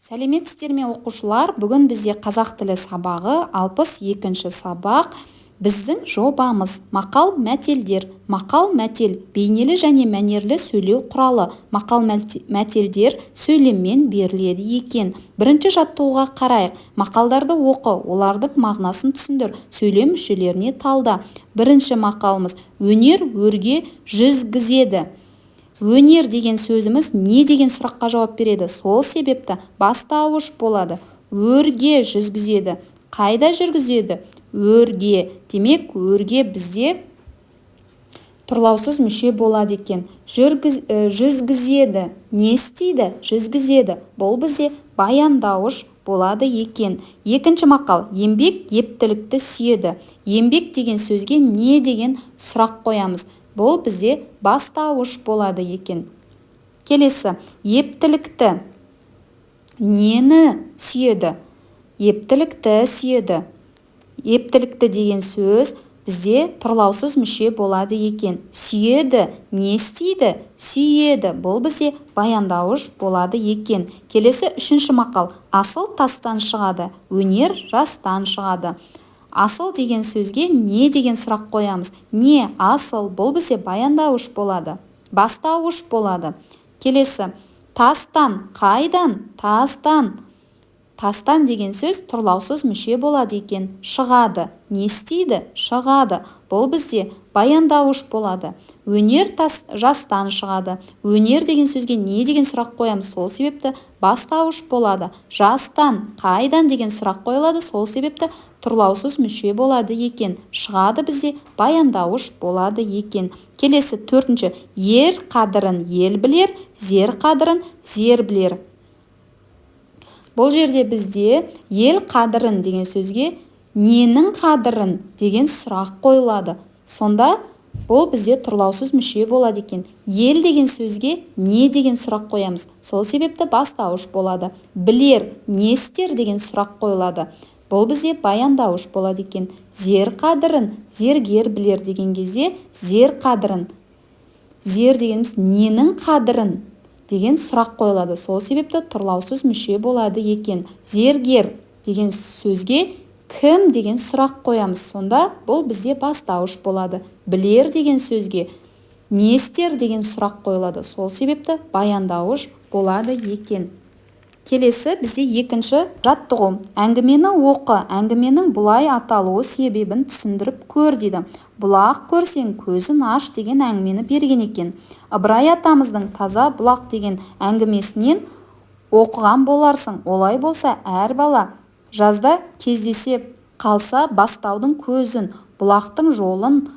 Сәлеметсіздер ме, оқушылар! Бүгін бізде қазақ тілі сабағы, 62-ші сабақ. Біздің жобамыз: мақал-мәтелдер. Мақал-мәтел – бейнелі және мәнерлі сөйлеу құралы. Мақал-мәтелдер сөйлеммен беріледі екен. Бірінші жаттығуға қарайық. Мақалдарды оқы, олардың мағынасын түсіндір, сөйлем мүшелеріне талда. Бірінші мақалымыз: «Өнер өрге жүзгізеді». Өнер деген сөзіміз не деген сұраққа жауап береді, сол себепті бастауыш болады. Өрге жүзгізеді. Қайда жүргізеді? Өрге. Демек, өрге бізде тұрлаусыз мүше болады екен. Жүзгізеді. Не істейді? Жүзгізеді. Бұл бізде баяндауыш болады екен. Екінші мақал: «Еңбек ептілікті сүйеді». Еңбек деген сөзге не деген сұрақ қоямыз? Бұл бізде бастауыш болады екен. Келесі: ептілікті. Нені сүйеді? Ептілікті сүйеді. Ептілікті деген сөз бізде тұрлаусыз мүше болады екен. Сүйеді. Не істейді? Сүйеді. Бұл бізде баяндауыш болады екен. Келесі, үшінші мақал: «Асыл тастан шығады, өнер жастан шығады». Асыл деген сөзге не деген сұрақ қоямыз? Не асыл? Бұл бізде баяндауыш болады, бастауыш болады. Келесі: тастан. Қайдан? Тастан. Тастан деген сөз тұрлаусыз мүше болады екен. Шығады. Не істейді? Шығады. Бұл бізде баяндауыш болады. Өнер жастан шығады. Өнер деген сөзге не деген сұрақ қоямыз? Сол себепті бастауыш болады. Жастан. Қайдан деген сұрақ қойылады, сол себепті тұрлаусыз мүше болады екен. Шығады бізде баяндауыш болады екен. Келесі, төртінші: «Ер қадірін ел білер, зер қадірін зер білер». Бұл жерде бізде ел қадірін деген сөзге ненің қадірін деген сұрақ қойылады. Сонда бұл бізде тұрлаусыз мүше болады екен. Ел деген сөзге не деген сұрақ қоямыз? Сол себепті бастауыш болады. Білер. Не істер деген сұрақ қойылады. Бұл бізде баяндауыш болады екен. Зер қадірін зергер білер деген кезде, зер қадірін, зер дегеніміз ненің қадірін деген сұрақ қойылады, сол себепті тұрлаусыз мүше болады екен. Зергер деген сөзге кім деген сұрақ қоямыз, сонда бұл бізде бастауыш болады. Білер деген сөзге не істер деген сұрақ қойылады, сол себепті баяндауыш болады екен. Келесі бізде екінші жаттығу. Әңгімені оқы, әңгіменің бұлай аталуы себебін түсіндіріп көр дейді. «Бұлақ көрсең, көзін аш» деген әңгімені берген екен. Ыбырай атамыздың «Таза бұлақ» деген әңгімесінен оқыған боларсың. Олай болса, әр бала жазда кездесе қалса бастаудың көзін, бұлақтың жолын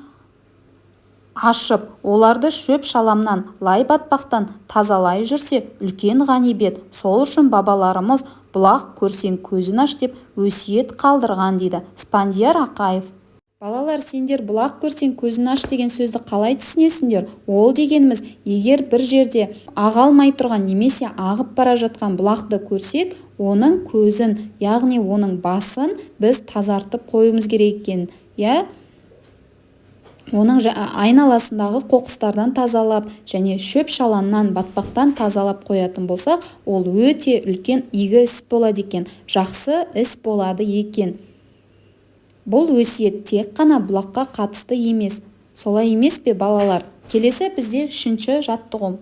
ашып, оларды шөп-шаламнан, лай-батпақтан тазалай жүрсе, үлкен ғанибет. Сол үшін бабаларымыз «Бұлақ көрсең, көзін аш» деп өсиет қалдырған, дейді Спандияр Ақаев. Балалар, сендер «Бұлақ көрсең, көзін аш» деген сөзді қалай түсінесіңдер? Ол дегеніміз, егер бір жерде аға алмай тұрған немесе ағып бара жатқан бұлақты көрсек, оның көзін, яғни оның басын біз тазартып қоюымыз керек екен, иә, оның айналасындағы қоқыстардан тазалап және шөп-шалаңнан, батпақтан тазалап қоятын болсақ, ол өте үлкен игі іс болады екен, жақсы іс болады екен. Бұл өсиет тек қана бұлаққа қатысты емес, солай емес пе, балалар? Келесі бізде үшінші жаттығу.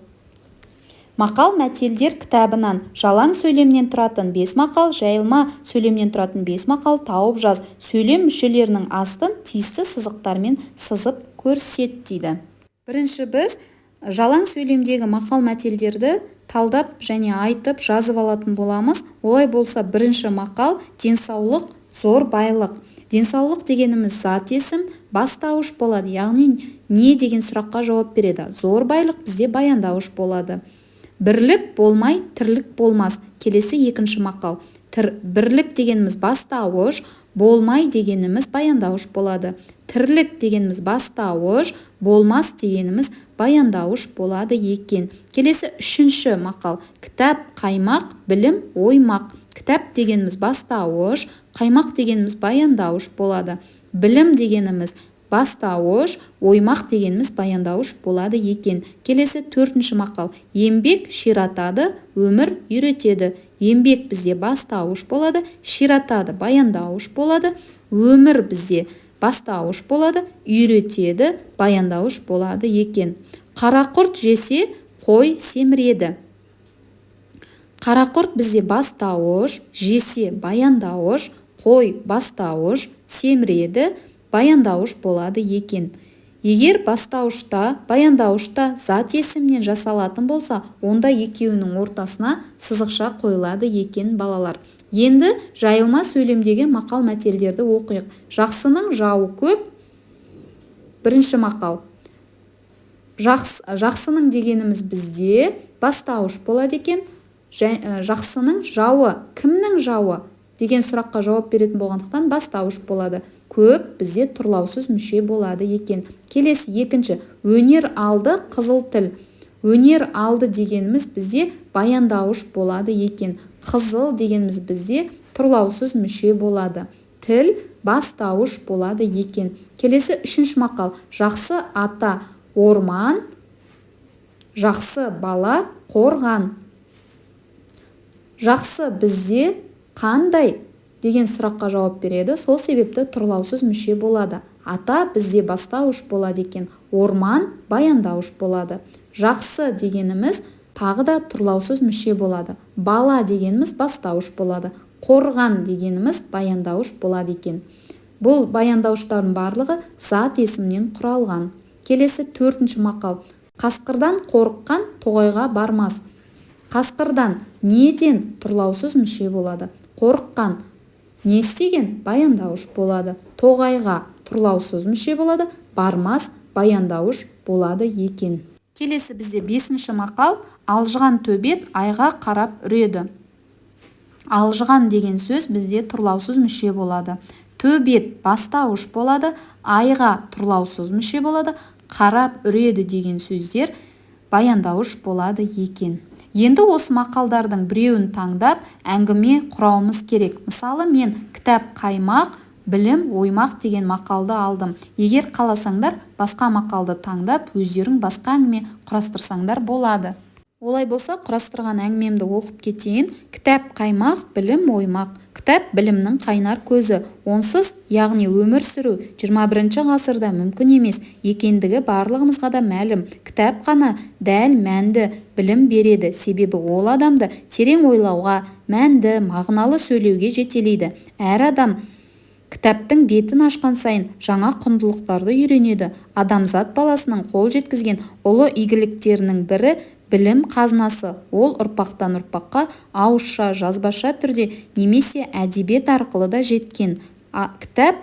Мақал-мәтелдер кітабынан жалаң сөйлемнен тұратын бес мақал, жайылма сөйлемнен тұратын бес мақал тауып жаз. Сөйлем мүшелерінің астын тиісті сызықтармен сызып көрсет, дейді. Бірінші біз жалаң сөйлемдегі мақал-мәтелдерді талдап және айтып, жазып алатын боламыз. Олай болса, бірінші мақал: «Денсаулық – зор байлық». Денсаулық дегеніміз зат есім, бастауыш болады, яғни не деген сұраққа жауап береді. Зор байлық бізде баяндауыш болады. «Бірлік болмай, тірлік болмас». Келесі, екінші мақал. Бірлік дегеніміз бастауыш, болмай дегеніміз баяндауыш болады. Тірлік дегеніміз бастауыш, болмас дегеніміз баяндауыш болады екен. Келесі, үшінші мақал: «Кітап қаймақ, білім оймақ». Кітап дегеніміз бастауыш, қаймақ дегеніміз баяндауыш болады. Білім дегеніміз бастауыш, оймақ дегеніміз баяндауыш болады екен. Келесі, төртінші мақал: «Еңбек ширатады, өмір үйретеді». Еңбек бізде бастауыш болады, ширатады баяндауыш болады, өмір бізде бастауыш болады, үйретеді баяндауыш болады екен. Қарақұрт жесе, қой семіреді. Қарақұрт бізде бастауыш, жесе баяндауыш, қой бастауыш, семіреді баяндауыш болады екен. Егер бастауышта, баяндауышта зат есімнен жасалатын болса, онда екеуінің ортасына сызықша қойылады екен, балалар. Енді жайылма сөйлемдегі мақал-мәтелдерді оқиық. Жақсының жауы көп. Бірінші мақал. Жақсының дегеніміз бізде бастауыш болады екен. Жақсының жауы, кімнің жауы деген сұраққа жауап беретін болғандықтан бастауыш болады. Көп бізде тұрлаусыз мүше болады екен. Келесі екінші, өнер алды қызыл тіл. Өнер алды дегеніміз бізде баяндауыш болады екен. Қызыл дегеніміз бізде тұрлаусыз мүше болады. Тіл бастауыш болады екен. Келесі үшінші мақал, жақсы ата орман, жақсы бала қорған. Жақсы бізде қандай деген сұраққа жауап береді, сол себепті тұрлаусыз мүше болады. Ата бізде бастауыш болады екен, орман баяндауыш болады. Жақсы дегеніміз тағы да тұрлаусыз мүше болады. Бала дегеніміз бастауыш болады. Қорған дегеніміз баяндауыш болады екен. Бұл баяндауыштардың барлығы зат есімнен құралған. Келесі төртінші мақал. Қасқырдан қорыққан тоғайға бармас. Қасқырдан неден тұрлаусыз мүше болады? Қорыққан не істеген? Баяндауыш болады. Тоғайға тұрлаусыз мүше болады, бармас баяндауыш болады екен. Келесі бізде бесінші мақал, алжыған төбет айға қарап үреді. Алжыған деген сөз бізде тұрлаусыз мүше болады. Төбет бастауыш болады, айға тұрлаусыз мүше болады, қарап үреді деген сөздер баяндауыш болады екен. Енді осы мақалдардың біреуін таңдап, әңгіме құрауымыз керек. Мысалы, мен кітап қаймақ, білім оймақ деген мақалды алдым. Егер қаласаңдар, басқа мақалды таңдап, өздерің басқа әңгіме құрастырсаңдар болады. Олай болса, құрастырған әңгімемді оқып кетейін. Кітап қаймақ, білім оймақ. Кітап білімнің қайнар көзі. Онсыз, яғни өмір сүру 21 ғасырда мүмкін емес екендігі барлығымызға да мәлім. Кітап қана дәл мәнді білім береді, себебі ол адамды терең ойлауға, мәнді, мағыналы сөйлеуге жетелейді. Әр адам кітаптың бетін ашқан сайын жаңа құндылықтарды үйренеді. Адамзат баласының қол жеткізген ұлы игіліктерінің бірі білім қазынасы. Ол ұрпақтан ұрпаққа ауызша, жазбаша түрде немесе әдебиет арқылы да жеткен. Кітап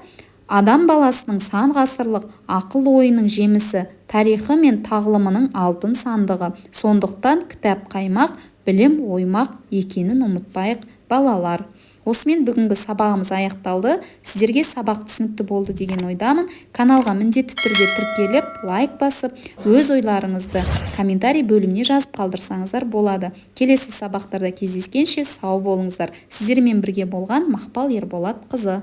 адам баласының сан ғасырлық ақыл-ойының жемісі, тарихы мен тағлымының алтын сандығы. Сондықтан кітап қаймақ, білім оймақ екенін ұмытпайық, балалар. Осымен бүгінгі сабағымыз аяқталды. Сіздерге сабақ түсінікті болды деген ойдамын. Каналға міндетті түрде тіркеліп, лайк басып, өз ойларыңызды комментарий бөліміне жазып қалдырсаңыздар болады. Келесі сабақтарда кездескенше сау болыңыздар. Сіздермен бірге болған Мақпал Ерболатқызы.